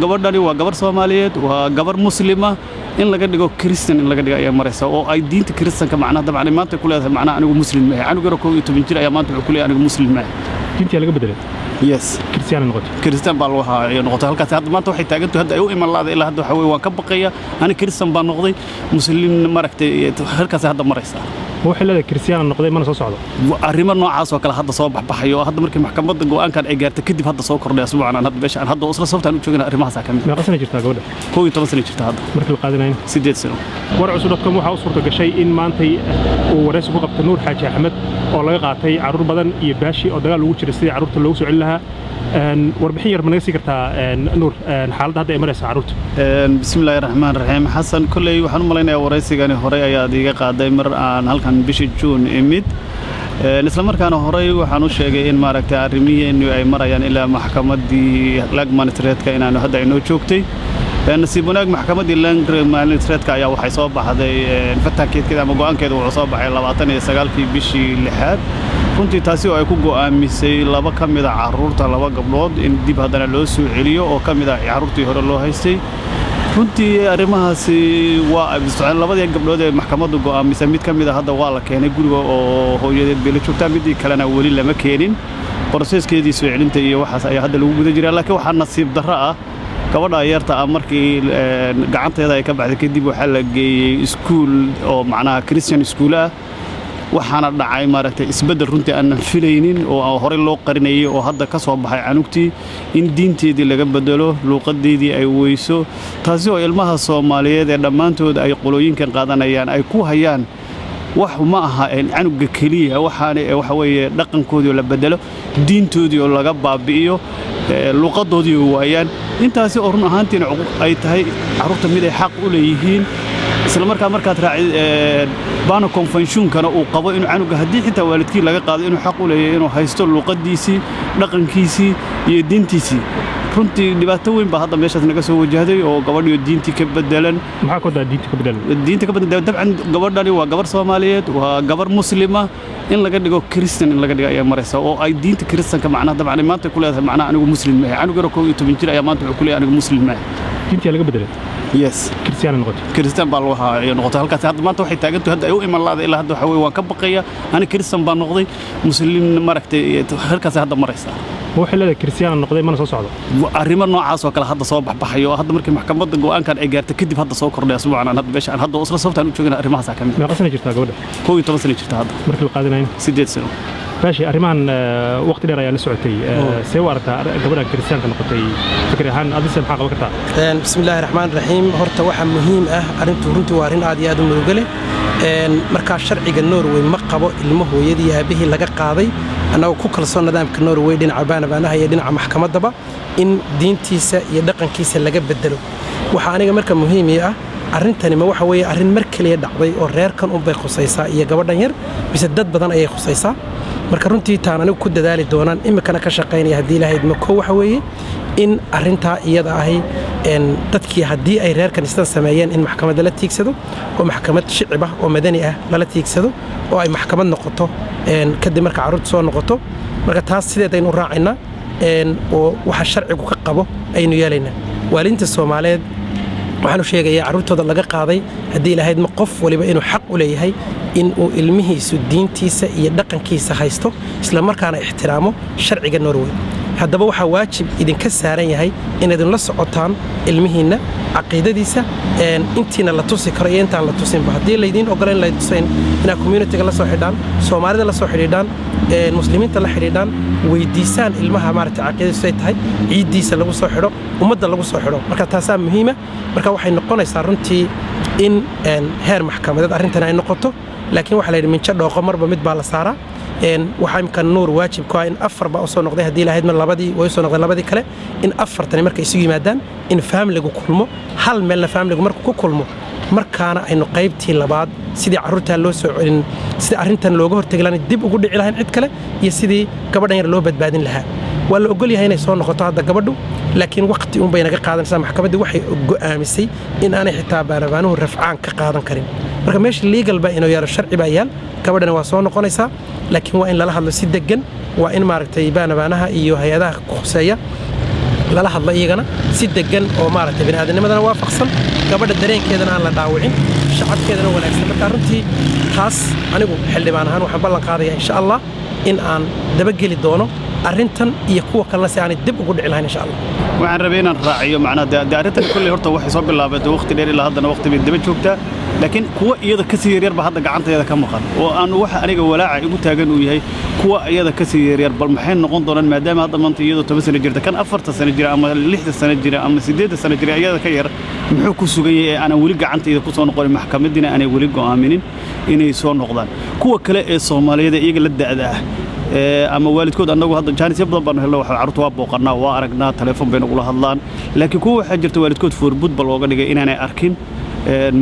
Gabadhani waa gabar Soomaaliyeed, waa gabar Muslima. In laga dhigo Kristan, in laga dhigo ayaa maraysa oo ay diinta Kiristanka macnaha dabcan maanta ku leedahay, macnaha anigu Muslim maahay. Canug yaro 11 jir ayaa maanta wuxuu ku leeyahay anigu Muslim maahay. Diintii laga bedelay? Yes. Kiristiyaan noqotay? Kristaan baa lagu hayo noqotay. Halkaas hadda maanta waxay taagantahay, hadda ay u iman laada ilaa hadda, waxa weeye waan ka baqaya, ani Kristan baan noqday, Muslim maaragtay. Halkaas hadda maraysa. Ma waxay leedahay Kiristiyaan noqday, mana soo socdo? Arrimo noocaas oo kale hadda soo baxbaxayo oo hadda markii maxkamadda go'aankan ay gaartay kadib hadda soo kordhay asbuucan aan hadda meesha aan hadda isla sababtaan u joogana arrimahaasaa ka mid. Meeqa sana jirtaa gabadha? 11 sano jirta hadda. Markii la qaadanayna? 8 sano. Warcusub.com waxaa u suurta gashay in maantay uu waraysi ku qabta Nuur Xaaji Axmed oo laga qaatay carruur badan iyo Baashi oo dagaal ugu jira sidii carruurta loogu soo celin lahaa. Warbixin yar ma naga sii kartaa, Nuur, xaaladda hadda ay maraysa carruurta? Bismillaahi raxmaan raxiim. Xasan, kolley waxaan u malaynayaa waraysigani horey ayaad iiga qaaday mar aan halkan bishii Juun imid. Isla markaana horey waxaan u sheegay in maaragtay arrimiheennu ay marayaan ilaa maxkamaddii lagmanistreetka inaanu hadda inoo joogtay. Nasiib wanaag, maxkamaddii lagmanistreetka ayaa waxay soo baxday fatakeedkeeda ama go'aankeeda wuxuu soo baxay 29-kii bishii lixaad. Runtii taasi oo ay ku go'aamisay laba ka mid a carruurta, laba gabdhood, in dib haddana loo soo celiyo oo ka mid ah carruurtii hore loo haystay. Runtii arrimahaasi waa ay socdeen. Labadii gabdhood ee maxkamaddu go'aamisay, mid ka mid a hadda waa la keenay guriga oo hooyadeed bay la joogtaa, midii kalena weli lama keenin. Process-keedii soo celinta iyo waxaas ayaa hadda lagu guda jiraa. Laakiin waxaa nasiib darro ah, gabadha yarta ah markii gacanteeda ay ka baxday kadib waxaa la geeyey iskuul oo macnaha Christian iskuul ah. Waxaana dhacay maaragtay isbeddel runtii aanan filaynin oo horey loo qarinayay oo hadda ka soo baxay canugtii, in diinteedii laga bedelo, luuqadeedii ay weyso. Taasi oo ilmaha Soomaaliyeed ee dhammaantood ay qolooyinkan qaadanayaan ay ku hayaan wax ma aha canuga keliya. Waxaana waxa weeye dhaqankoodii oo la bedelo, diintoodii oo laga baabi'iyo, luuqadoodii oo waayaan. Intaasi oo run ahaantiina ay tahay carruurta mid ay xaq u leeyihiin, isla markaa markaad raaci Barnekonvensjonen-kana uu qabo inuu canuga haddii xitaa waalidkii laga qaado inuu xaq u leeyahay inuu haysto luuqadiisii, dhaqankiisii iyo diintiisii. Runtii dhibaato weyn baa hadda meeshaas naga soo wajahday oo gabadhiyo diintii ka bedelan. Maxaa ku daa diinta ka bedelan? Diinta ka bedelan. Dabcan gabadhani waa gabar Soomaaliyeed, waa gabar Muslima. In laga dhigo Kristan, in laga dhigo ayaa maraysa oo ay diinta Kiristanka macnaha dabcan maanta ku leedahay, macnaha anigu Muslim maahay. Canug yaro 11 jir ayaa maanta wuxuu ku leeyahay anigu Muslim maahay. Diintii laga bedelay? Yes. Kiristiyaan noqotay? Kristaan baa lagu hayo noqotay. Halkaas hadda maanta waxay taagantahay, hadda ay u iman laada ilaa hadda, waxa weeye waan ka baqaya, ani Kristan baan noqday, Muslim maaragtay. Halkaas hadda maraysa. Ma waxay leedahay Kiristiyaan noqday, mana soo socdo? Arrimo noocaas oo kale hadda soo baxbaxayo oo hadda markii maxkamadda go'aankan ay gaartay kadib hadda soo kordhay asbuucan aan hadda meesha aan hadda isla sababtaan u joogana arrimahaasaa ka mid. Meeqa sana jirtaa gabadha? 11 sano jirta hadda. Markii la qaadanayna? 8 sano. Baashi, arrimahan waqti dheer ayaa la socotay. See u aragtaa gabadhan Kiristaanka noqotay fikir ahaan? Adise maxaa qaban kartaa? Bismi illaahi raxmaan raxiim. Horta waxaa muhiim ah, arrintu runtii waa arrin aad iyo aad u murugo leh. Markaa sharciga Norway ma qabo ilmo hooyadii aabihii laga qaaday, annagoo ku kalsoon nidaamka Norway dhinaca barnevernet-aha iyo dhinaca maxkamaddaba, in diintiisa iyo dhaqankiisa laga bedelo. Waxaa aniga marka muhiim ii ah, arrintani ma waxa weeye arrin mar keliya dhacday oo reerkan unbay khusaysaa iyo gabadhan yar, mise dad badan ayay khusaysaa? Marka runtii taan anigu ku dadaali doonaan iminkana ka shaqaynaya, haddii Ilaahay idmo, ko waxa weeye in arrintaa iyada ahi dadkii haddii ay reerkan sidan sameeyeen in maxkamad lala tiigsado, oo maxkamad shicib ah oo madani ah lala tiigsado, oo ay maxkamad noqoto kadib marka carruurta soo noqoto. Marka taas sideedaynu raacaynaa oo waxa sharcigu ka qabo aynu yeelaynaa. Waalidiinta Soomaaliyeed waxaanu sheegayaa carruurtooda laga qaaday, haddii lahayd ma qof waliba inuu xaq u leeyahay in uu ilmihiisu diintiisa iyo dhaqankiisa haysto, isla markaana ixtiraamo sharciga Norway. Haddaba waxaa waajib idinka saaran yahay inaydinla socotaan ilmihiinna caqiidadiisa, intiina la tusi karo iyo intaan la tusinba. Haddii laydiin ogola in la tusayn, inaad community-ga la soo xidhaan, Soomaalida la soo xidhiidhaan, Muslimiinta la xidhiidhaan, weydiisaan ilmaha maaragtay caqiidadiisu ay tahay, ciiddiisa lagu soo xidho, ummadda lagu soo xidho. Marka taasaa muhiima. Marka waxay noqonaysaa runtii in heer maxkamadeed arrintan ay noqoto. Laakiin waxaa la yidhi minjo dhooqo marba mid baa la saaraa. Waxaa imka Nuur waajib ku ah in afar baa usoo noqday, haddii lahayd mar labadii way usoo noqdeen, labadii kale in afartani markay isugu yimaadaan, in family-gu kulmo hal meelna. Family-gu markuu ku kulmo, markaana aynu qaybtii labaad, sidii carruurtaa loo soo celin, sidii arrintan looga hortegi lahayn, dib ugu dhici lahayn cid kale, iyo sidii gabadhan yar loo badbaadin lahaa. Waa la ogol yahay inay soo noqoto hadda gabadhu, laakiin waqti unbay naga qaadanaysaa. Maxkamaddii waxay go'aamisay in aanay xitaa barnevernet-uhu rafcaan ka qaadan karin. Marka meesha legal baa inuu yaalo, sharci baa yaal. Gabadhani waa soo noqonaysaa, laakiin waa in lala hadlo si deggan. Waa in maaragtay barnevernet-aha iyo hay-adaha khuseeya. Lala hadlo iyagana si deggan oo maaragtay bini'aadanimadana waafaqsan, gabadha dareenkeedana aan la dhaawicin, shacabkeedana wanaagsan. Marka runtii taas anigu xildhibaan ahaan waxaan ballan qaadayaa, insha Allah, in aan dabageli doono arrintan iyo kuwa kalena si aanay dib ugu dhici lahayn, insha Allah. Waxaan rabay inaan raaciyo, macnaha dee arrintan kolley horta waxay soo bilaabatay waqti dheer, ilaa haddana waqti bay daba joogtaa, laakiin kuwa iyada ka sii yaryar ba hadda gacanteeda ka maqan oo aan waxa aniga walaaca igu taagan uu yahay kuwa iyada ka sii yaryar bal maxay noqon doonaan, maadaama hadda maanta iyadoo 10 sano jirta, kan 4-ta sano jira ama 6-da sano jira ama 8-da sano jira iyada ka yar muxuu ku sugan yahay ee aanan weli gacantayda ku soo noqonin, maxkamadiina aanay weli go'aaminin inay soo noqdaan. Kuwa kale ee Soomaaliyeed iyaga la da'da ah ama waalidkood, annagu hadda jaanisyo badan baanu helno, waxa carruurta waa booqannaa, waa aragnaa, telefoon bay nagula hadlaan, laakiin kuwa waxaa jirta waalidkood forbud ba looga dhigay inaanay arkin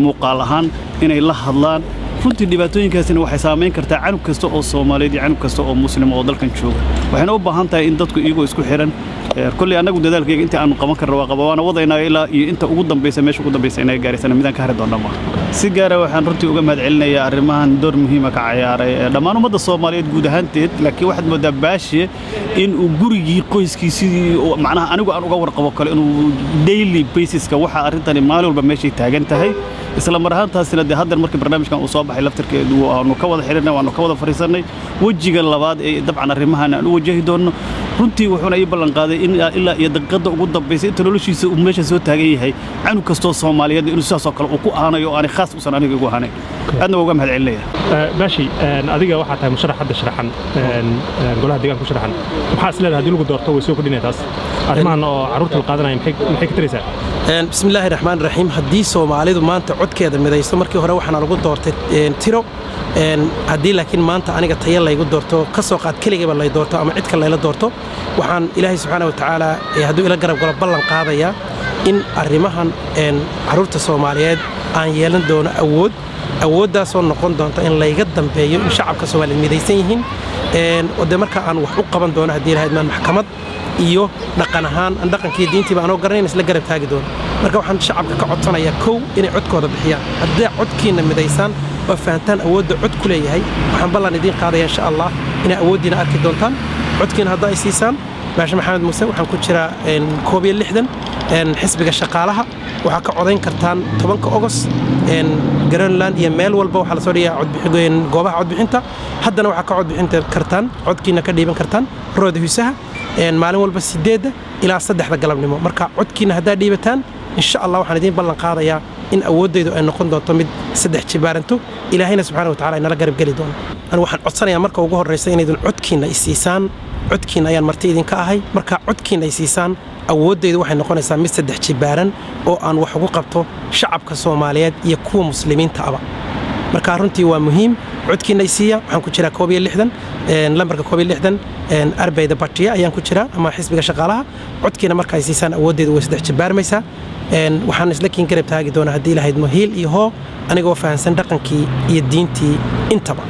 muuqaal ahaan inay la hadlaan. Runtii dhibaatooyinkaasina waxay saamayn kartaa canug kasta oo Soomaaliyeed iyo canug kasta oo Muslim oo dalkan jooga. Waxayna u baahan tahay in dadku iyagoo isku xiran. Kolley annagu dadaalkayga inta aanu qaban karno waa qaba, waana wadaynaa ilaa iyo inta ugu dambaysa, meesha ugu dambaysa inaga gaaraysana midaan ka hari doonna maaha. Si gaara waxaan runtii uga mahad celinayaa arrimahan door muhiima ka cayaaray dhammaan ummadda Soomaaliyeed guud ahaanteed, laakiin waxaad moodaa Baashe in uu gurigii qoyskii sidii macnaha anigu aan uga warqabo kale inuu daily basiska waxa arrintani maalin walba meeshay taagan tahay. Isla mar ahaantaasina dee haddan markii barnaamijkan uu soo baxay laftarkeedu waanu ka wada xidhiirnay, waanu ka wada fadhiisannay wejiga labaad ee dabcan arrimahan aan u wajahi doonno. Runtii wuxuuna ii ballan qaaday in ilaa iyo daqiiqadda ugu dambaysa inta noloshiisa uu meesha soo taagan yahay canug kastoo Soomaaliyeed inuu sidaasoo kale uu ku ahaanayo oo aanay khaas usan aniga igu ahaanayn. Aadna waa uga mahad celinaya. Baashi, adiga waxaa tahay musharax hadda sharaxan golaha deegaanka ku sharaxan. Maxaa is leedahay haddii lagu doorto way soo kordhinaya taas arrimahan oo carruurta la qaadanaya, maxay ka taraysaa? Bismi illaahi raxmaan raxiim. Haddii Soomaalidu maanta codkeeda midayso, markii hore waxaana lagu doortay tiro, haddii laakiin maanta aniga tayo laygu doorto, ka soo qaad keligaba lay doorto ama cid kale layla doorto, waxaan Ilaahay subxaana wa tacaala hadduu ila garab galo ballan qaadayaa in arrimahan carruurta Soomaaliyeed aan yeelan doono awood, awooddaasoo noqon doonta in layga dambeeyo, in shacabka Soomaaliyeed midaysan yihiin oo dee marka aan wax u qaban doono haddii lahayd maan maxkamad iyo dhaqan ahaan aan dhaqankii diintiiba anoo garanayn isla garab taagi doono. Marka waxaan shacabka ka codsanayaa kow inay codkooda bixiyaan. Hadday codkiinna midaysaan oo fahantaan awoodda cod ku leeyahay, waxaan ballan idiin qaadaya, insha Allah, inay awooddiina arki doontaan codkiina hadda ay siisaan. Baashe Maxamed Muuse, waxaan ku jiraa 61 xisbiga shaqaalaha. Waxaa ka codayn kartaan 10-ka Ogos Grønland iyo meel walba waxaa lasoo dhigaa goobaha codbixinta. Haddana waxaa ka codbixin kartaan, codkiina ka dhiiban kartaan Rådhuset-ha maalin walba 8-da ilaa 3-da galabnimo. Marka codkiina haddaa dhiibataan, insha Allah, waxaan idiin ballan qaadayaa in awooddaydu ay noqon doonto mid saddex jibaaranto, Ilaahayna subxaana wa tacala inala garab geli doono. Anigu waxaan codsanayaa marka ugu horraysa inaydun codkiinna isiisaan. Codkiinna ayaan marti idinka ahay. Marka codkiinna ay siisaan, awooddaydu waxay noqonaysaa mid saddex jibaaran oo aan wax ugu qabto shacabka Soomaaliyeed iyo kuwa Muslimiinta aba. Marka runtii waa muhiim codkiinna ay siiya. Waxaan ku jiraa 61, lambarka 61, Arbeiderpartiet ayaan ku jiraa ama xisbiga shaqaalaha. Codkiina marka ay siisaan, awooddeedu way saddex jibaarmaysaa. Waxaan isla kiin garab taagi doonaa haddii lahayd hiil iyo hoo, anigoo fahansan dhaqankii iyo diintii intaba.